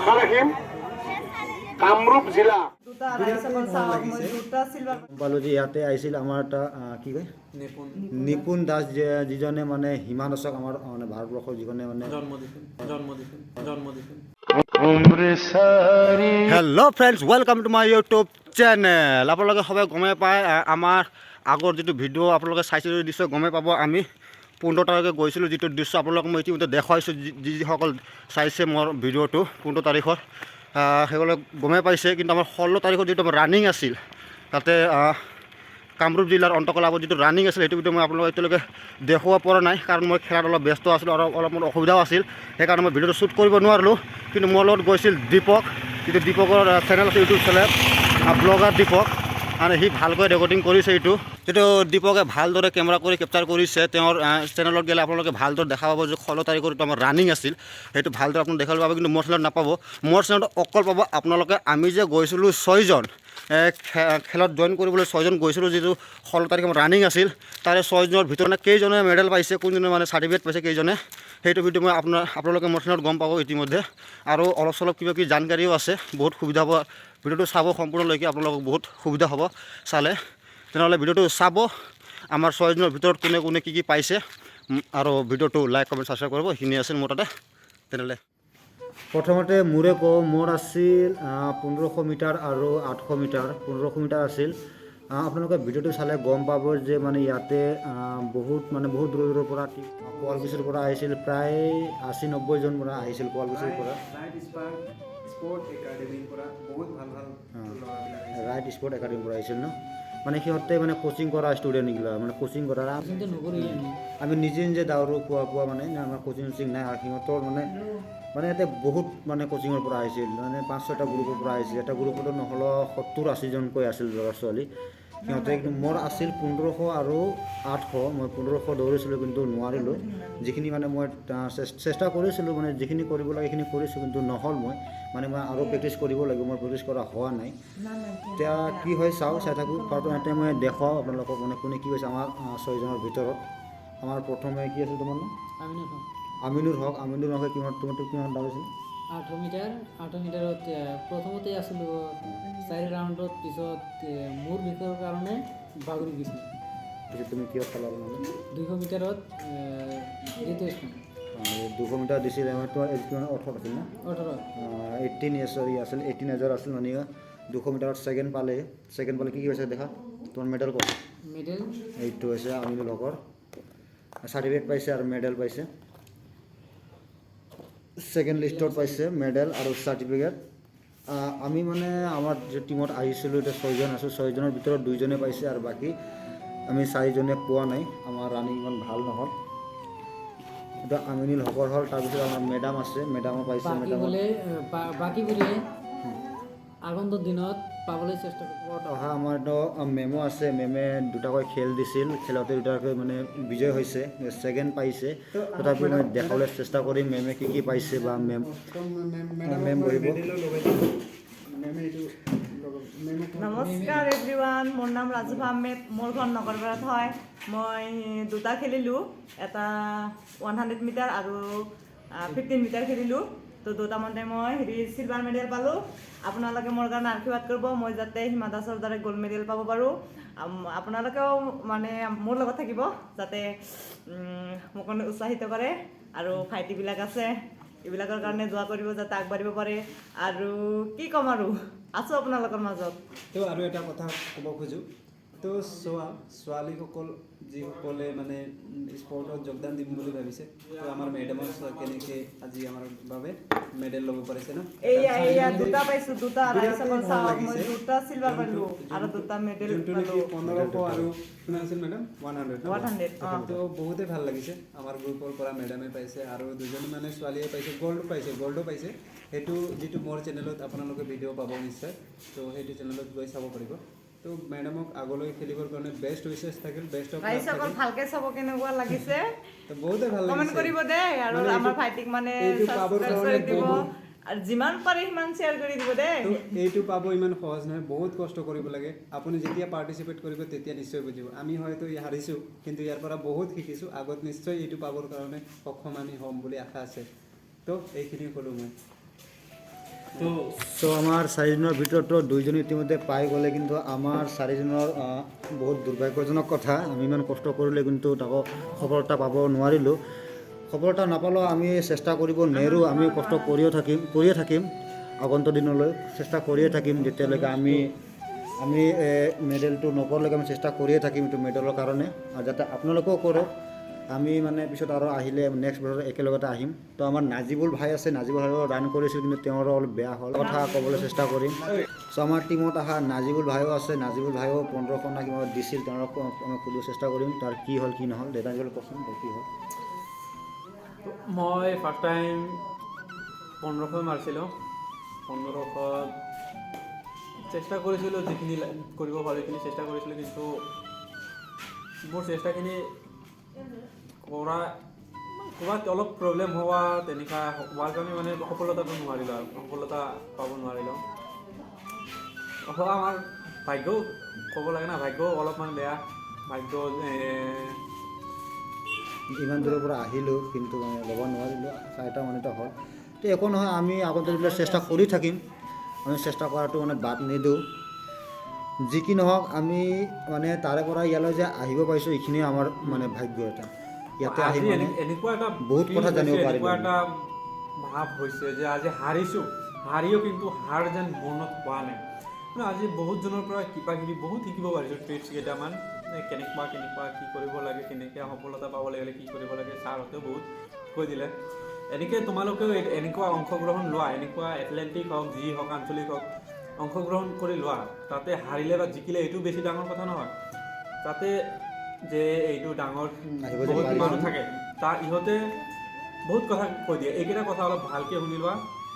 আশা ৰাখিম কামৰূপ জিলা দুটা 250 চাওক, মই দুটা চিলভাৰ গম পালোঁ যে ইয়াতে আহিছিল আমাৰ এটা কি কয়, নিপুণ দাস, যে যিজনে মানে হিমা দাসক আমাৰ মানে ভাৰতবৰ্ষৰ যিজনে মানে জন্ম দিছিল। Hello friends, welcome to my YouTube channel. আপোনালোকে সবাই গমেই পায়, আমাৰ আগৰ যিটো ভিডিঅ' আপোনালোকে চাইছে যদি নিশ্চয় গমেই পাব, আমি 15 তাৰিখে গৈছিলোঁ। যিটো দৃশ্য আপোনালোকক মই ইতিমধ্যে দেখুৱাইছোঁ, যিসকল চাইছে মোৰ ভিডিঅ'টো 15 তাৰিখৰ, সেইসকলে গমেই পাইছে। কিন্তু আমাৰ 16 তাৰিখত যিটো আমাৰ ৰানিং আছিল তাতে কামৰূপ জিলাৰ অন্তকলাবত যিটো ৰানিং আছিল, সেইটো ভিডিঅ' মই আপোনালোকক এতিয়ালৈকে দেখুৱাব পৰা নাই, কাৰণ মই খেলাত অলপ ব্যস্ত আছিলোঁ আৰু অলপ মোৰ অসুবিধাও আছিল। সেইকাৰণে মই ভিডিঅ'টো শ্বুট কৰিব নোৱাৰিলোঁ। কিন্তু মোৰ লগত গৈছিল দীপক, যিটো দীপকৰ চেনেল আছে, ইউটিউব চেনেল ব্লগাৰ দীপক। মানে সি ভালকৈ ৰেকৰ্ডিং কৰিছে। এইটো যিটো দীপকে ভালদৰে কেমেৰা কৰি কেপচাৰ কৰিছে, তেওঁৰ চেনেলত গ'লে আপোনালোকে ভালদৰে দেখা পাব যে 16 তাৰিখৰ এইটো আমাৰ ৰানিং আছিল, সেইটো ভালদৰে আপোনালোকে দেখাব পাব। কিন্তু মোৰ চেনেলত নাপাব। মোৰ চেনেলত অকল পাব আপোনালোকে আমি যে গৈছিলোঁ ছয়জন খেলত জইন কৰিবলৈ ছয়জন গৈছিলোঁ, যিটো 16 তাৰিখে আমাৰ ৰানিং আছিল, তাৰে ছয়জনৰ ভিতৰত মানে কেইজনে মেডেল পাইছে, কোনজনে মানে চাৰ্টিফিকেট পাইছে কেইজনে, সেইটো ভিডিঅ' মই আপোনালোকে মোৰ চেনেলত গম পাব ইতিমধ্যে। আৰু অলপ চলপ কিবা কিবি জানকাৰীও আছে, বহুত সুবিধা হ'ব। ভিডিঅ'টো চাব সম্পূৰ্ণলৈকে, আপোনালোকক বহুত সুবিধা হ'ব চালে। তেনেহ'লে ভিডিঅ'টো চাব, আমাৰ ছয়জনৰ ভিতৰত কোনে কোনে কি কি পাইছে, আৰু ভিডিঅ'টো লাইক, কমেণ্ট, ছাবস্ক্ৰাইব কৰিব। সেইখিনি আছিল মোৰ তাতে। তেনেহ'লে প্ৰথমতে মোৰে কওঁ, মোৰ আছিল 1500 মিটাৰ আৰু 800 মিটাৰ। 1500 মিটাৰ আছিল। আপোনালোকে ভিডিঅ'টো চালে গম পাব যে মানে ইয়াতে বহুত মানে বহুত দূৰৰ দূৰৰ পৰা, শুৱালকুছিৰ পৰা আহিছিল, প্ৰায় 80-90জন পৰা আহিছিল শুৱালকুছিৰ পৰা। ৰাইট স্পাৰ্ক স্পৰ্ট একাডেমীৰ পৰা বহুত ভাল ভাল ল'ৰাবিলাক আহিছে। ৰাইট স্পৰ্ট একাডেমীৰ পৰা আহিছিল ন? মানে সিহঁতে মানে কোচিং কৰা ষ্টুডেণ্টগিলা, মানে কোচিং কৰা। আমি নিজে নিজে দৌৰোঁ পুৱা পুৱা, মানে আমাৰ কোচিং চচিং নাই। আৰু সিহঁতৰ মানে মানে ইয়াতে বহুত মানে কোচিঙৰ পৰা আহিছিল, মানে পাঁচ ছয়টা গ্ৰুপৰ পৰা আহিছিল। এটা গ্ৰুপতো নহ'লেও 70-80জনকৈ আছিল ল'ৰা ছোৱালী সিহঁতে। কিন্তু মোৰ আছিল 1500 আৰু 800। মই 1500 দৌৰিছিলোঁ, কিন্তু নোৱাৰিলোঁ। যিখিনি মানে মই চেষ্টা কৰিছিলোঁ, মানে যিখিনি কৰিব লাগে সেইখিনি কৰিছোঁ, কিন্তু নহ'ল। মই মানে মই আৰু প্ৰেক্টিছ কৰিব লাগিব, মই প্ৰেক্টিছ কৰা হোৱা নাই। এতিয়া কি হয় চাওঁ, চাই থাকোঁ। প্ৰথমতে মই দেখুৱাওঁ আপোনালোকক মানে কোনে কি হৈছে আমাৰ ছয়জনৰ ভিতৰত। আমাৰ প্ৰথমে কি আছিল তোমাৰ নাম? আমিনুৰ হক। আমিনুৰ হকে কিমান, তোমাৰটো কিমান দৌৰিছিল? 800 মিটাৰ। 800 মিটাৰত প্ৰথমতে আছিলোঁ চাৰি ৰাউণ্ডত, পিছত মোৰ বিষৰ কাৰণে বাগৰি গৈছিলোঁ। পিছত তুমি কিহত পালা মানে? 200 মিটাৰত দ্বিতীয় স্থান। 200 মিটাৰ দিছিল। তোমাৰ এজ কিমান? 18 আছিল ন? 18। 18 ইয়াৰ্ছৰ ই আছিল, 18 এজৰ আছিল। মানে 200 মিটাৰত ছেকেণ্ড পালে। ছেকেণ্ড পালে, কি কি হৈছে দেখা, তোমাৰ মেডেল ক'ত? মেডেল। এইটো হৈছে আমিনুল হকৰ চাৰ্টিফিকেট পাইছে আৰু মেডেল পাইছে। ছেকেণ্ড লিষ্টত পাইছে মেডেল আৰু চাৰ্টিফিকেট। আমি মানে আমাৰ যে টীমত আহিছিলোঁ, এতিয়া ছয়জন আছোঁ, ছয়জনৰ ভিতৰত দুইজনে পাইছে আৰু বাকী আমি চাৰিজনে পোৱা নাই। আমাৰ ৰানিং ইমান ভাল নহ'ল। এইটো আমিনুল হকৰ হ'ল। তাৰপিছত আমাৰ মেডাম আছে, মেডামো পাইছে। বাকী মেডামৰ বোলে বাকীবোৰে আগন্তুক দিনত পাবলৈ চেষ্টা কৰিব। ওপৰত অহা আমাৰতো মেমো আছে। মেমে দুটাকৈ খেল দিছিল, খেলতে দুটাকৈ মানে বিজয় হৈছে, ছেকেণ্ড পাইছে। তথাপিও মই দেখাবলৈ চেষ্টা কৰিম মেমে কি কি পাইছে বা মেম মেম বহিব। মেমে এইটো মেমক নমস্কাৰ এভৰিৱান, মোৰ নাম ৰাজুফা আহমেদ, মোৰ ঘৰ নগৰপাৰাত হয়। মই দুটা খেলিলোঁ, এটা 100 মিটাৰ আৰু 15 মিটাৰ খেলিলোঁ। তো দুটা মতে মই হেৰি চিলভাৰ মেডেল পালোঁ। আপোনালোকে মোৰ কাৰণে আশীৰ্বাদ কৰিব, মই যাতে হিমা দাসৰ দৰে গ'ল্ড মেডেল পাব পাৰোঁ। আপোনালোকেও মানে মোৰ লগত থাকিব যাতে মোক মানে উৎসাহিত কৰে। আৰু ভাইটিবিলাক আছে, এইবিলাকৰ কাৰণে দোৱা কৰিব যাতে আগবাঢ়িব পাৰে। আৰু কি ক'ম, আৰু আছোঁ আপোনালোকৰ মাজত। তো আৰু এটা কথা ক'ব খোজোঁ। তো চোৱা, ছোৱালীসকল যিসকলে মানে স্পৰ্টত যোগদান দিম বুলি ভাবিছে, তো আমাৰ মেডামৰ চোৱা, কেনেকৈ আজি আমাৰ বাবে মেডেল ল'ব পাৰিছে ন? এইয়া এইয়া দুটা পাইছো, দুটা। বিৰাটেই ৰাইজসকল ভাল চাওক, মই লাগিছে। দুটা চিলভাৰ পালো আৰু দুটা মেডেল যোনটো পালো। নেকি 1500 আৰু কিমান আছিল মেডাম, 100? 100, অঁ। তো বহুতেই ভাল লাগিছে। আমাৰ গ্ৰুপৰ পৰা মেডামে পাইছে আৰু দুজনী মানে ছোৱালীয়ে পাইছে, গ'ল্ড পাইছে, গ'ল্ডো পাইছে। সেইটো যিটো মোৰ চেনেলত আপোনালোকে ভিডিঅ' পাব নিশ্চয়, তো সেইটো চেনেলত গৈ চাব পাৰিব। তো মেডামক আগলৈ খেলিবৰ কাৰণে বেষ্ট উইচেছ থাকিল, বেষ্ট অফ ৰাইজসকল, ভালকে চাব, কেনেকুৱা লাগিছে তো বহুতেই ভাল কমেণ্ট লাগিছে। কৰিব দেই। আৰু মানে আমাৰ ভাইটিক মানে এইটো পাবৰ ছাবস্ক্ৰাইব কাৰণে কৰি দিব বহুত আৰু যিমান পাৰে সিমান শ্বেয়াৰ কৰি দিব দেই। তো এইটো পাব ইমান সহজ নহয়, বহুত কষ্ট কৰিব লাগে। আপুনি যেতিয়া পাৰ্টিচিপেট কৰিব তেতিয়া নিশ্চয় বুজিব। আমি হয়তো হাৰিছোঁ, কিন্তু ইয়াৰ পৰা বহুত শিকিছোঁ। আগত নিশ্চয় এইটো পাবৰ কাৰণে সক্ষম আমি হ'ম বুলি আশা আছে। তো এইখিনি ক'লোঁ মই। চ' আমাৰ চাৰিজনৰ ভিতৰতো দুইজনী ইতিমধ্যে পাই গ'লে, কিন্তু আমাৰ চাৰিজনৰ বহুত দুৰ্ভাগ্যজনক কথা, আমি ইমান কষ্ট কৰিলে কিন্তু তাকো সফলতা পাব নোৱাৰিলোঁ। সফলতা নাপালেও আমি চেষ্টা কৰিব নেৰোঁ। আমি কষ্ট কৰিও থাকিম, কৰিয়ে থাকিম, আগন্তুক দিনলৈ চেষ্টা কৰিয়ে থাকিম। যেতিয়ালৈকে আমি মেডেলটো নোপোৱালৈকে আমি চেষ্টা কৰিয়ে থাকিম এইটো মেডেলৰ কাৰণে, আৰু যাতে আপোনালোকেও কৰক। আমি মানে পিছত আৰু আহিলে নেক্সট বছৰ একেলগতে আহিম। তো আমাৰ নাজিবুল ভাই আছে, নাজিবুল ভাইও ৰান কৰিছিল, কিন্তু তেওঁৰো অলপ বেয়া হ'ল। কথা ক'বলৈ চেষ্টা কৰিম। চ' আমাৰ টীমত অহা নাজিবুল ভাইও আছে। নাজিবুল ভাইও 1500 না কিবা দিছিল। তেওঁৰ আমি সুধিব চেষ্টা কৰিম তাৰ কি হ'ল, কি নহ'ল। দেউতা নাজিবুল, কচোন তোৰ কি হ'ল? মই ফাৰ্ষ্ট টাইম 1500 মাৰিছিলোঁ। 1500 চেষ্টা কৰিছিলোঁ, যিখিনি কৰিব পাৰোঁ সেইখিনি চেষ্টা কৰিছিলোঁ, কিন্তু মোৰ চেষ্টাখিনি কৰা ক'ৰবাত অলপ প্ৰব্লেম হোৱা, তেনেকুৱা হোৱাৰ কাৰণে মানে সফলতাটো নোৱাৰিলোঁ আৰু সফলতা পাব নোৱাৰিলোঁ। আমাৰ ভাগ্যও ক'ব লাগে না, ভাগ্যও অলপমান বেয়া ভাগ্য। ইমান দূৰৰ পৰা আহিলোঁ, কিন্তু মানে ল'ব নোৱাৰিলোঁ। চাৰিটা মানতে হ'ল। তো একো নহয়, আমি আগতে এইবিলাক চেষ্টা কৰি থাকিম। আমি চেষ্টা কৰাটো মানে বাদ নিদিওঁ। যি কি নহওক, আমি মানে তাৰে পৰা ইয়ালৈ যে আহিব পাৰিছোঁ, এইখিনিয়ে আমাৰ মানে ভাগ্য এটা। ইয়াতে আহি আজি মানে এনেকুৱা এটা বহুত feel কথা জানিব হৈছে, পাৰিলোঁ। এনেকুৱা এটা ভাৱ হৈছে যে আজি হাৰিছোঁ, হাৰিও কিন্তু হাৰ যেন মনত হোৱা নাই। মানে আজি বহুতজনৰ পৰা কিবা কিবি বহুত শিকিব পাৰিছোঁ, ট্ৰিপছ কেইটামান, কেনেকুৱা কেনেকুৱা কি কৰিব লাগে, কেনেকৈ সফলতা পাব লাগিলে কি কৰিব লাগে, ছাৰহঁতেও বহুত কৈ দিলে। এনেকৈ তোমালোকেও এনেকুৱা অংশগ্ৰহণ লোৱা, এনেকুৱা এথলেটিক হওক, যি হওক, আঞ্চলিক হওক, অংশগ্ৰহণ কৰি লোৱা। তাতে হাৰিলে বা জিকিলে এইটো বেছি ডাঙৰ কথা নহয়। তাতে যে এইটো ডাঙৰ আহিব যে বহুত পাৰিছোঁ। মানুহ থাকে, তাৰ ইহঁতে বহুত কথা কৈ দিয়ে। এইকেইটা কথা অলপ ভালকৈ শুনি লোৱা,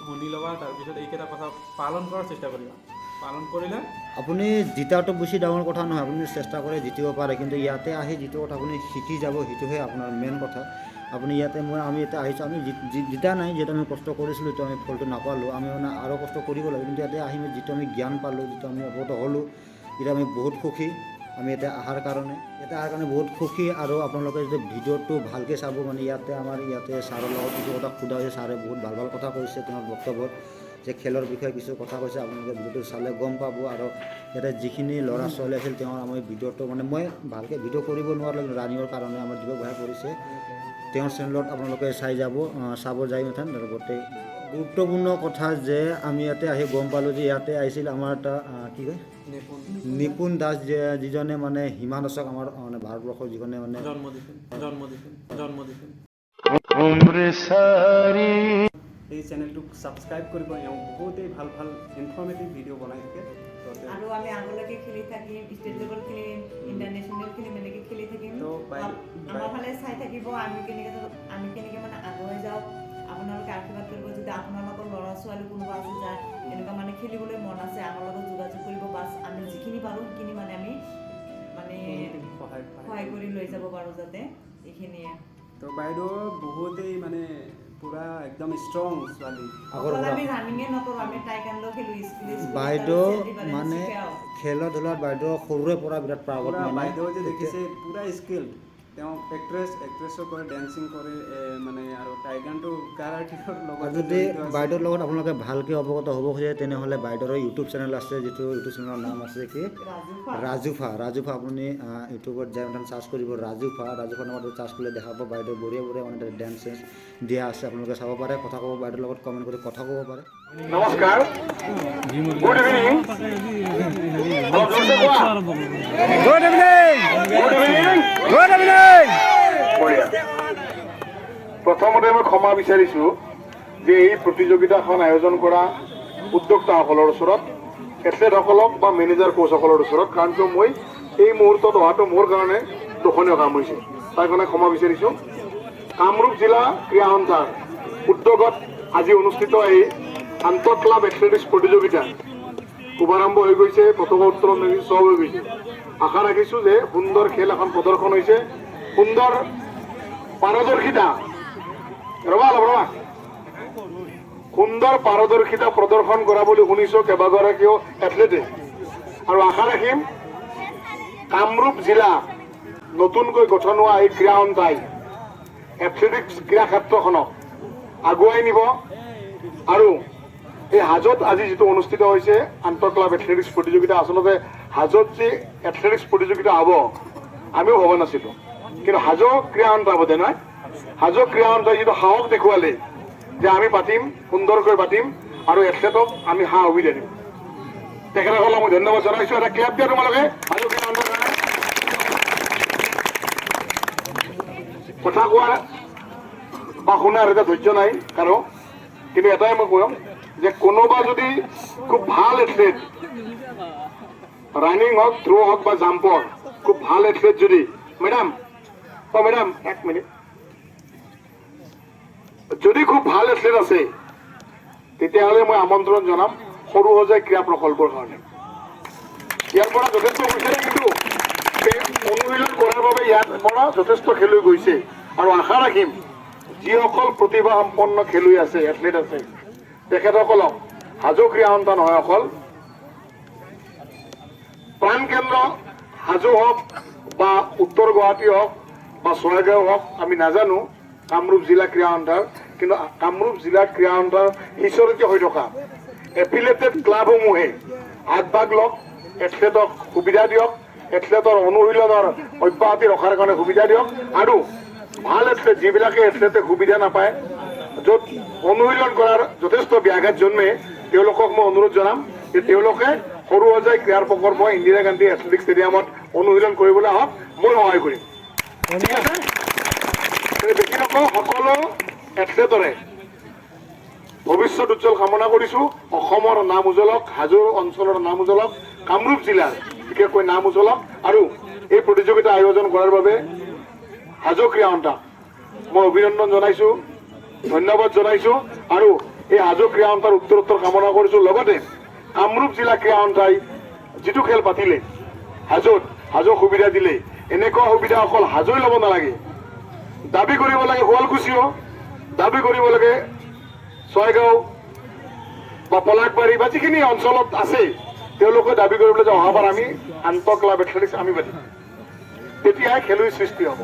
শুনি ল'বা, তাৰপিছত এইকেইটা কথা পালন কৰাৰ চেষ্টা কৰিবা। পালন কৰিলে আপুনি জিতাটো বেছি ডাঙৰ কথা নহয়। আপুনি চেষ্টা কৰে জিতিব পাৰে, কিন্তু ইয়াতে আহি যিটো কথা আপুনি শিকি যাব, সেইটোহে আপোনাৰ মেইন কথা। আপুনি ইয়াতে মই আমি ইয়াতে আহিছোঁ, আমি জিতা নাই। যিহেতু আমি কষ্ট কৰিছিলোঁ, তো আমি ফলটো নাপালোঁ। আমি মানে আৰু কষ্ট কৰিব লাগে। কিন্তু ইয়াতে আহি যিটো আমি জ্ঞান পালোঁ, যিটো আমি অৱগত হ'লোঁ, এতিয়া আমি বহুত সুখী। আমি ইয়াতে অহাৰ কাৰণে, ইয়াতে অহাৰ কাৰণে বহুত সুখী। আৰু আপোনালোকে যদি ভিডিঅ'টো ভালকৈ চাব, মানে ইয়াতে আমাৰ ইয়াতে ছাৰৰ লগত কিছু কথা সোধা হৈছে। ছাৰে বহুত ভাল ভাল কথা কৈছে তেওঁৰ বক্তব্যত, যে খেলৰ বিষয়ে কিছু কথা কৈছে। আপোনালোকে ভিডিঅ'টো চালে গম পাব। আৰু ইয়াতে যিখিনি ল'ৰা ছোৱালী আছিল, তেওঁৰ আমি ভিডিঅ'টো মানে মই ভালকৈ ভিডিঅ' কৰিব নোৱাৰিলোঁ ৰানিঙৰ কাৰণে, আমাৰ দিব ভয় কৰিছে। তেওঁৰ চেনেলত আপোনালোকে চাই যাব, চাব যায় মাথোন। গোটেই গুৰুত্বপূৰ্ণ কথা যে আমি ইয়াতে আহি গম পালোঁ যে ইয়াতে আহিছিল আমাৰ এটা কি কয়, নিপুণ। নিপুণ দাস, যে যিজনে মানে হিমা দাসক আমাৰ মানে ভাৰতবৰ্ষৰ যিখনে মানে জন্ম দিছিল, জন্ম দিছিল, জন্ম দিছিল। এই চেনেলটোক ছাবস্ক্ৰাইব কৰিব। এওঁ বহুতেই ভাল ভাল ইনফৰ্মেটিভ ভিডিঅ' বনাই থাকে। তো আৰু আমি আগলৈকে খেলি থাকিম, ষ্টেট লেভেল খেলিম, ইণ্টাৰনেশ্যনেল খেলিম, এনেকৈ খেলি থাকিম। তো আমাৰ ফালে চাই থাকিব, আমি কেনেকৈ মানে আগুৱাই যাওঁ। আপোনালোকে আশীৰ্বাদ কৰিব। যদি আপোনালোকৰ ল'ৰা ছোৱালী কোনোবা আছে, যাৰ এনেকুৱা মানে খেলিবলৈ মন আছে, আমাৰ লগত যোগাযোগ কৰিব। বাছ, আমি যিখিনি পাৰোঁ সেইখিনি মানে আমি মানে সহায় সহায় কৰি লৈ যাব পাৰোঁ যাতে, এইখিনিয়ে। তো বাইদেউ বহুতেই মানে পূৰা একদম ষ্ট্ৰং ছোৱালী। আগৰ অকল পৰা আমি ৰানিঙে নকৰোঁ, আমি টাইকাণ্ডো খেলোঁ স্কুল বাইদেউ মানে খেলা ধূলাত বাইদেউ সৰুৰে পৰা বিৰাট পাৰ্গত। পুৰা মানে বাইদেউ যে দেখিছে, পুৰা স্কিল। তেওঁ এক্ট্ৰেছ, এক্ট্ৰেছো কৰে, ডেন্সিং কৰে, মানে আৰু টাইকাণ্ডো, কাৰাটেৰ লগত আৰু যদি জড়িত আছে। বাইদেউৰ লগত আপোনালোকে ভালকৈ অৱগত হ'ব খোজে, তেনেহ'লে বাইদেউৰ ইউটিউব চেনেল আছে, যিটো ইউটিউব চেনেলৰ নাম আছে কি? ৰাজুফা। ৰাজুফা। ৰাজুফা, আপুনি ইউটিউবত যাই মানে চাৰ্চ কৰিব ৰাজুফা। ৰাজুফা নামত চাৰ্চ কৰিলে দেখা পাব, বাইদেউ বঢ়িয়া বঢ়িয়া মানে ডেন্স চেন্স দিয়া আছে। আপোনালোকে চাব পাৰে, কথা ক'ব, বাইদেউৰ লগত কমেণ্ট কৰি কথা ক'ব পাৰে। নমস্কাৰ, গুড ইভিনিং। অলপ জোৰছে কোৱা। Good evening. Good evening. Good evening. বঢ়িয়া। প্ৰথমতে মই ক্ষমা বিচাৰিছোঁ যে এই প্ৰতিযোগিতাখন আয়োজন কৰা উদ্যোক্তাসকলৰ ওচৰত, এথলেটসকলক বা মেনেজাৰ কোচসকলৰ ওচৰত, কাৰণ কিয় মই এই মুহূৰ্তত অহাটো মোৰ কাৰণে দোষণীয় কাম হৈছে, তাৰ কাৰণে ক্ষমা বিচাৰিছোঁ। কামৰূপ জিলা ক্ৰীড়া সন্থাৰ উদ্যোগত আজি অনুষ্ঠিত এই আন্তঃ ক্লাব এথলেটিক্স প্ৰতিযোগিতা শুভাৰম্ভ হৈ গৈছে, পতাকা উত্তোলন হৈ গৈছে, চব হৈ গৈছে। আশা ৰাখিছোঁ যে সুন্দৰ খেল এখন প্ৰদৰ্শন হৈছে, সুন্দৰ পাৰদৰ্শিতা, ৰ'বা অলপ ৰ'বা, সুন্দৰ পাৰদৰ্শিতা প্ৰদৰ্শন কৰা বুলি শুনিছোঁ কেইবাগৰাকীও এথলেটে। আৰু আশা ৰাখিম কামৰূপ জিলা নতুনকৈ গঠন হোৱা এই ক্ৰীড়া সন্থাই এথলেটিক্স ক্ৰীড়া ক্ষেত্ৰখনক আগুৱাই নিব আৰু এই হাজোত আজি যিটো অনুষ্ঠিত হৈছে আন্তঃ ক্লাব এথলেটিক্স প্ৰতিযোগিতা, আচলতে হাজোত যি এথলেটিক্স প্ৰতিযোগিতা হ'ব আমিও ভবা নাছিলোঁ। কিন্তু হাজো ক্ৰীড়া সন্থা বোধে নহয়, হাজো ক্ৰীড়া সন্থাই যিটো সাহস দেখুৱালে যে আমি পাতিম, সুন্দৰকৈ পাতিম আৰু এথলেটক আমি সা সুবিধা দিম, তেখেতসকলক মই ধন্যবাদ জনাইছোঁ। এটা ক্লেপ দিয়া তোমালোকে হাজো ক্ৰীড়া সন্থাৰ কাৰণে। কথা কোৱাৰ বা শুনাৰ এটা ধৈৰ্য নাই কাৰো, কিন্তু এটাই মই কম যে কোনোবা যদি খুব ভাল এথলেট, ৰানিং হওক, থ্ৰ' হওক বা জাম্পৰ খুব ভাল এথলেট যদি, মেডাম, অ' মেডাম এক মিনিট, যদি খুব ভাল এথলেট আছে তেতিয়াহ'লে মই আমন্ত্ৰণ জনাম সৰু সজাই ক্ৰীড়া প্ৰকল্পৰ কাৰণে। ইয়াৰ পৰা যথেষ্ট গৈছে, কিন্তু অনুশীলন কৰাৰ বাবে ইয়াৰ পৰা যথেষ্ট খেলুৱৈ গৈছে। আৰু আশা ৰাখিম যিসকল প্ৰতিভা সম্পন্ন খেলুৱৈ আছে, এথলেট আছে, তেখেতসকলক হাজো ক্ৰীড়া সন্থা নহয় অকল প্ৰাণকেন্দ্ৰ হাজো হওক বা উত্তৰ গুৱাহাটী হওক বা ছয়গাঁও হওক, আমি নাজানো কামৰূপ জিলা ক্ৰীড়া সন্থাৰ, কিন্তু কামৰূপ জিলা ক্ৰীড়া সন্থাৰ সিঁচৰতি হৈ থকা এফিলেটেড ক্লাবসমূহে আগভাগ লওক, এথলেটক সুবিধা দিয়ক, এথলেটৰ অনুশীলনৰ অব্যাহতি ৰখাৰ কাৰণে সুবিধা দিয়ক। আৰু ভাল এথলেট, যিবিলাকে এথলেটে সুবিধা নাপায়, য'ত অনুশীলন কৰাৰ যথেষ্ট ব্যাঘাত জন্মে, তেওঁলোকক মই অনুৰোধ জনাম যে তেওঁলোকে সৰু সজাই ক্ৰীড়াৰ প্ৰকল্প ইন্দিৰা গান্ধী এথলেটিক্স ষ্টেডিয়ামত অনুশীলন কৰিবলৈ আহক, মই সহায় কৰিম। ঠিক আছে, বেছি নকওঁ। সকলো এথলেটৰে ভৱিষ্যত উজ্জ্বল কামনা কৰিছোঁ। অসমৰ নাম উজ্জ্বলক, হাজোৰ অঞ্চলৰ নাম উজ্জ্বলক, কামৰূপ জিলাৰ বিশেষকৈ নাম উজ্জ্বলক। আৰু এই প্ৰতিযোগিতা আয়োজন কৰাৰ বাবে হাজো ক্ৰীড়া সন্থাক মই অভিনন্দন জনাইছোঁ, ধন্যবাদ জনাইছোঁ। আৰু এই হাজো ক্ৰীড়া সন্থাৰ উত্তৰোত্তৰ কামনা কৰিছোঁ। লগতে কামৰূপ জিলা ক্ৰীড়া সন্থাই যিটো খেল পাতিলে হাজোত, হাজো সুবিধা দিলে, এনেকুৱা সুবিধা অকল হাজোই ল'ব নালাগে, দাবী কৰিব লাগে শুৱালকুছিও, দাবী কৰিব লাগে ছয়গাঁও বা পলাশবাৰী বা যিখিনি অঞ্চলত আছে, তেওঁলোকে দাবী কৰিবলৈ যে অহাবাৰ আমি আন্তঃ ক্লাব এথলেটিক্স আমি পাতিম, তেতিয়াহে খেলুৱৈ সৃষ্টি হ'ব।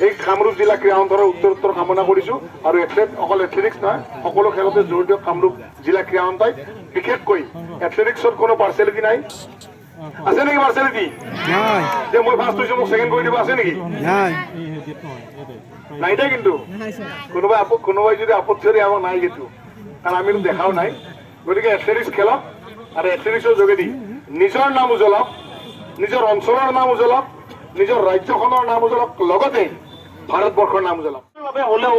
এই কামৰূপ জিলা ক্ৰীড়া সন্থাৰ উত্তৰোত্তৰ কামনা কৰিছোঁ। আৰু এথলেট অকল এথলেটিক্স নহয়, সকলো খেলতে জোৰ দিয়ক কামৰূপ জিলা ক্ৰীড়া সন্থাই। বিশেষকৈ এথলেটিক্সত কোনো পাৰ্চেলিটি নাই। আছে নেকি পাৰ্চেলিটি যে মই ফাৰ্ষ্ট হৈছোঁ মোক ছেকেণ্ড কৰি দিব, আছে নেকি? নাই দে। কিন্তু কোনোবাই যদি আপত্তি কৰি আমাক নাই, কিন্তু কাৰণ আমিতো দেখাও নাই। গতিকে এথলেটিক্স খেলক আৰু এথলেটিক্সৰ যোগেদি নিজৰ নাম উজ্বলাওক, নিজৰ অঞ্চলৰ নাম উজ্বলাওক, নিজৰ ৰাজ্যখনৰ নাম উজ্বলাওক, লগতে ভাৰতবৰ্ষৰ নাম উজ্বলাওক। বাবে হ'লেও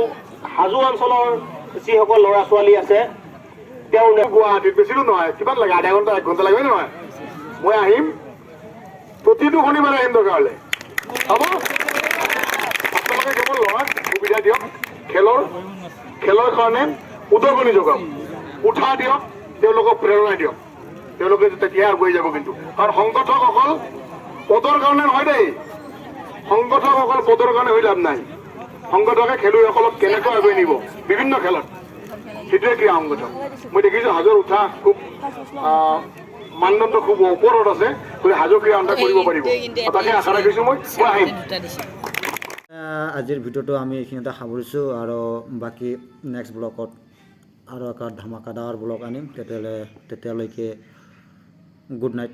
হাজো অঞ্চলৰ যিসকল ল'ৰা ছোৱালী আছে তেওঁ গুৱাহাটীত বেছি দূৰ নহয়, কিমান লাগে, আধা ঘণ্টা এক ঘণ্টা লাগে নহয়। মই আহিম, প্ৰতিটো শনিবাৰে আহিম দৰকাৰ হ'লে, হ'ব? আপোনালোকে কেৱল ল'ৰাক সুবিধা দিয়ক, খেলৰ কাৰণে উদগনি যোগাওক, উৎসাহ দিয়ক, তেওঁলোকক প্ৰেৰণা দিয়ক, তেওঁলোকে তেতিয়াহে আগুৱাই যাব। কিন্তু কাৰণ সংগঠক অকল পদৰ কাৰণে নহয় দেই, সংগঠক অকল পদৰ কাৰণে হৈ লাভ নাই। সংগঠকে খেলুৱৈসকলক কেনেকৈ আগুৱাই নিব বিভিন্ন খেলত, সেইটোৱে ক্ৰীড়া সংগঠক। মই দেখিছোঁ হাজোৰ উৎসাহ খুব মানদণ্ড খুব ওপৰত আছে, গতিকে হাজো ক্ৰীড়া সন্থা কৰিব পাৰিব, তাকে আশা ৰাখিছোঁ। মই আহিম। আজিৰ ভিডিঅ'টো আমি এইখিনিতে সামৰিছোঁ আৰু বাকী নেক্সট ব্লগত আৰু এটা ধামাকাদাৰ ব্লগ আনিম। তেতিয়ালৈকে গুড নাইট।